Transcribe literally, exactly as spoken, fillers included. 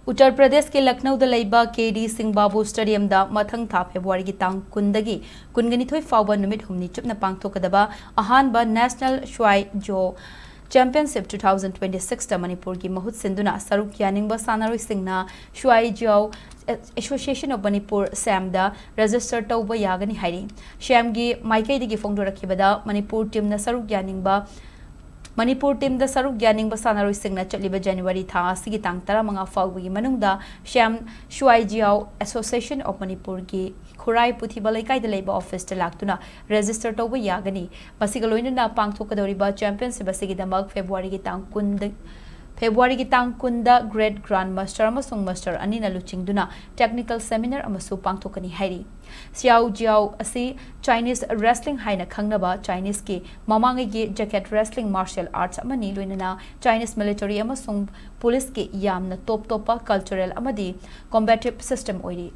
ꯎꯠꯇꯔ ꯄ꯭ꯔꯗꯦꯁꯀꯤ ꯂꯈꯅꯧꯗ ꯂꯩꯕ ꯀꯦ ꯗꯤ ꯁꯤꯡ ꯕꯥꯕꯨ ꯁ꯭ꯇꯦꯗꯤꯌꯝꯗ ꯃꯊꯪ ꯊꯥ ꯐꯦꯕ꯭ꯔꯨꯋꯥꯔꯤꯒꯤ ꯇꯥꯡ ꯀꯨꯟꯗꯒꯤ ꯀꯨꯟꯒ ꯅꯤꯊꯣꯏ ꯐꯥꯎꯕ ꯅꯨꯃꯤꯠ ꯍꯨꯝꯅꯤ ꯆꯨꯞꯅ ꯄꯥꯡꯊꯣꯛꯀꯗꯕ ꯑꯍꯥꯟꯕ ꯅꯦꯁꯅꯦꯜ ꯁ꯭ꯋꯥꯏ ꯖꯣ ꯆꯦꯝꯄꯤꯌꯟꯁꯤꯞ ꯇꯨ ꯊꯥꯎꯖꯟ ꯇ꯭ꯋꯦꯟꯇꯤ ꯁꯤꯛꯁꯇ ꯃꯅꯤꯄꯨꯔꯒꯤ ꯃꯍꯨꯠ ꯁꯤꯟꯗꯨꯅ ꯁꯔꯨꯛ ꯌꯥꯅꯤꯡꯕ ꯁꯥꯟꯅꯔꯣꯏꯁꯤꯡꯅ ꯁ꯭ꯋꯥꯏ ꯖꯤꯌꯥꯎ ꯑꯦꯁꯣꯁꯤꯌꯦꯁꯟ ꯑꯣꯐ ꯃꯅꯤꯄꯨꯔ, ꯁꯦꯝꯗ ꯔꯦꯖꯤꯁꯇꯔ ꯇꯧꯕ ꯌꯥꯒꯅꯤ ꯍꯥꯏꯔꯤ꯫ ꯁꯦꯝꯒꯤ ꯃꯥꯏꯀꯩꯗꯒꯤ ꯐꯣꯡꯗꯣꯔꯛꯈꯤꯕꯗ, ꯃꯅꯤꯄꯨꯔ ꯇꯤꯝꯅ ꯁꯔꯨꯛ ꯌꯥꯅꯤꯡꯕ ꯃꯅꯤꯄꯨꯔ ꯇꯤꯝꯗ ꯁꯔꯨꯛ ꯌꯥꯅꯤꯡꯕ ꯁꯥꯟꯅꯔꯣꯏꯁꯤꯡꯅ ꯆꯠꯂꯤꯕ ꯖꯅꯋꯥꯔꯤ ꯊꯥ ꯑꯁꯤꯒꯤ ꯇꯥꯡ ꯇꯔꯥꯃꯉꯥ ꯐꯥꯎꯕꯒꯤ ꯃꯅꯨꯡꯗ ꯁ꯭ꯌꯥꯝ ꯁ꯭ꯋꯥꯏ ꯖꯤꯌꯥꯎ ꯑꯦꯁꯣꯁꯤꯌꯦꯁꯟ ꯑꯣꯐ ꯃꯅꯤꯄꯨꯔꯒꯤ ꯈꯨꯔꯥꯏ ꯄꯨꯊꯤꯕ ꯂꯩꯀꯥꯏꯗ ꯂꯩꯕ ꯑꯣꯐꯤꯁꯇ ꯂꯥꯛꯇꯨꯅ ꯔꯦꯖꯤꯁꯇꯔ ꯇꯧꯕ ꯌꯥꯒꯅꯤ꯫ ꯃꯁꯤꯒ ꯂꯣꯏꯅꯅ ꯄꯥꯡꯊꯣꯛꯀꯗꯧꯔꯤꯕ ꯆꯦꯝꯄꯤꯌꯟꯁꯤꯞ ꯑꯁꯤꯒꯤꯗꯃꯛ ꯐꯦꯕ꯭ꯔꯨꯋꯥꯔꯤꯒꯤ ꯇꯥꯡ ꯀꯨꯟꯗ, ꯐꯦꯕ꯭ꯔꯨꯋꯥꯔꯤꯒꯤ ꯇꯥꯡ ꯀꯨꯟꯗ ꯒ꯭ꯔꯦꯠ ꯒ꯭ꯔꯥꯟ ꯃꯥꯁꯇꯔ ꯑꯃꯁꯨꯡ ꯃꯥꯁꯇꯔ ꯑꯅꯤꯅ ꯂꯨꯆꯤꯡꯗꯨꯅ ꯇꯦꯛꯅꯤꯀꯦꯜ ꯁꯦꯃꯤꯅꯥꯔ ꯑꯃꯁꯨ ꯄꯥꯡꯊꯣꯛꯀꯅꯤ ꯍꯥꯏꯔꯤ꯫ ꯁꯤꯌꯥꯎ ꯖꯤꯌꯥꯎ ꯑꯁꯤ ꯆꯥꯏꯅꯤꯁ ꯔꯦꯁꯂꯤꯡ ꯍꯥꯏꯅ ꯈꯪꯅꯕ ꯆꯥꯏꯅꯤꯁꯀꯤ ꯃꯃꯥꯡꯉꯩꯒꯤ ꯖꯦꯀꯦꯠ ꯔꯦꯁꯂꯤꯡ ꯃꯥꯔꯁꯤꯌꯦꯜ ꯑꯥꯔꯠꯁ ꯑꯃꯅꯤ, ꯂꯣꯏꯅꯅ ꯆꯥꯏꯅꯤꯁ ꯃꯤꯂꯤꯇꯔꯤ ꯑꯃꯁꯨꯡ ꯄꯨꯂꯤꯁꯀꯤ ꯌꯥꯝꯅ ꯇꯣꯞ ꯇꯣꯞꯄ ꯀꯜꯆꯔꯦꯜ ꯑꯃꯗꯤ ꯀꯣꯝꯕꯦꯇꯤꯞ ꯁꯤꯁꯇꯦꯝ ꯑꯣꯏꯔꯤ꯫